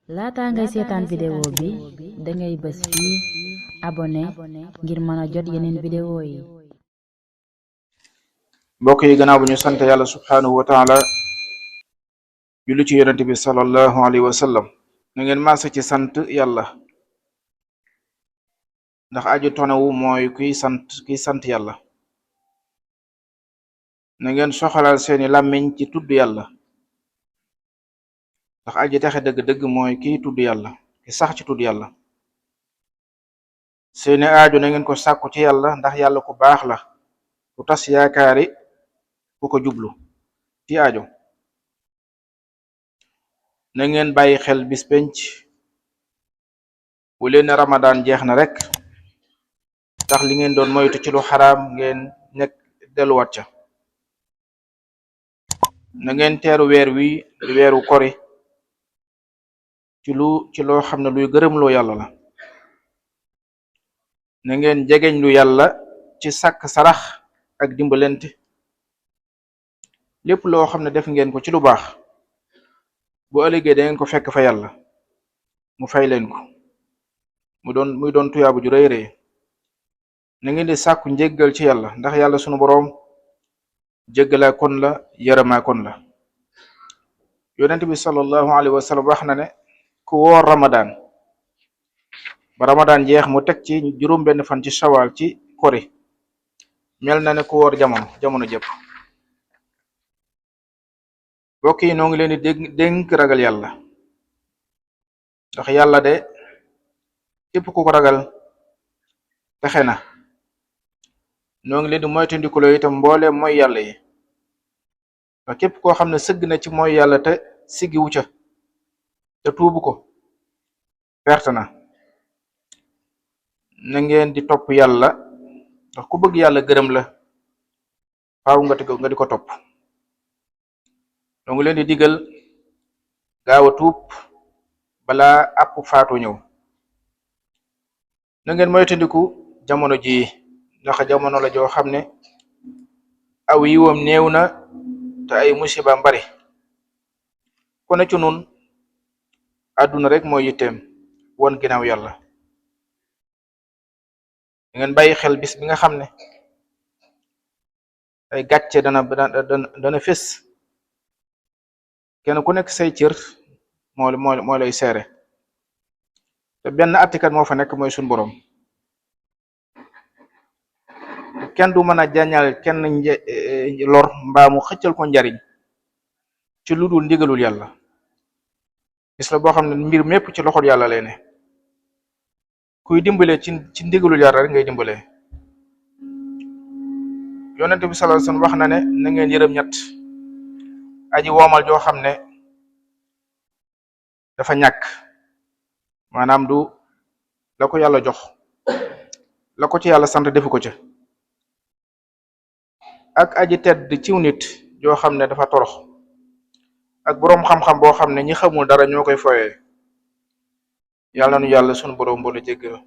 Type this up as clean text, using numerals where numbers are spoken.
laata ngay seetaan vidéo bi dangay bës fii abonné ngir mën a jot yeneen vidéo yi. mbokk yi gannaaw bu ñu sant yàlla subhanahu wa taala julli ci yonente bi sallallahu alayhi wa sallam na ngeen màasa ci sant yàlla ndax aju tonewu mooy kiy sant yàlla. na ngeen soxalal seeni làmmiñ ci tudd yàlla ndax aji texe dëgg-dëgg mooy kiy tudd yàlla ki sax ci tudd yàlla. seeni aaju na ngeen ko sàkku ci yàlla ndax yàlla ku baax la ku tas yaakaari ku ko jublu ci aajo. na ngeen bàyyi xel bis penc bu leen ramadan jeex na rek ndax li ngeen doon moytu ci lu xaraam ngeen nekk delluwaat ca. na ngeen teeru weer wi di weeru kori ci loo xam ne luy gërëmloo yàlla la. na ngeen jegeñ lu yàlla ci sàkk sarax ak dimbalante. lépp loo xam ne def ngeen ko ci lu baax bu ëllëgee da ngeen ko fekk fa yàlla mu fay leen ko muy doon tuyaabu ju rëy rëy. na ngeen di sàkku njéggal ci yàlla ndax yàlla sunu boroom jéggalaa kon la yërëmaa kon la. yonent bi sallallahu alayhi wa sallam wax na ne ku woor ramadan ba ramadan jeex mu teg ci juróom benn fan ci shawal ci kori mel na ne ku woor jamono jëpp. mbokk yi noo ngi leen di dénk ragal yàlla ndax yàlla de képp ku ko ragal texe na. noo ngi leen di moytandikuloo itam mbooleem mooy yàlla yi ndax képp koo xam ne sëgg na ci mooy yàlla te siggiwu ca te tuubu ko perte na. na ngeen di topp yàlla ndax ku bëgg yàlla gërëm la faaw nga di ko topp. noo ngi leen di digal gaaw a tuub balaa àpp faatu ñëw. na ngeen moytandiku jamono ji ndax jamono la joo xam ne aw yiwam néew na te ay musiba bari. ku ne ci nun àdduna rek mooy yitteem won ginnaaw yàlla. da ngeen bàyyi xel bis bi nga xam ne ay gàcce dana fés kenn ku nekk say cër moo lay seere te benn attikat moo fa nekk mooy suñ boroom. kenn du mën a jañal kenn lor mbaamu xëccal ko njariñ ci lu dul ndigalul yàlla. gis la boo xam ne mbir mépp ci loxol yàlla lay ne kuy dimbale ci ndigalul yàlla rek ngay dimbale. yonent bi sallallahu alayhi wasallam wax na ne na ngeen yërëm ñett aji woomal joo xam ne dafa ñàkk maanaam du la ko yàlla jox la ko ci yàlla sant defu ko ca. ak aji tedd ciw nit joo xam ne dafa torox ak boroom xam-xam boo xam ne ñi xamul dara ñoo koy foyee. yàlla nu yàlla sunu boroom boole jéggal.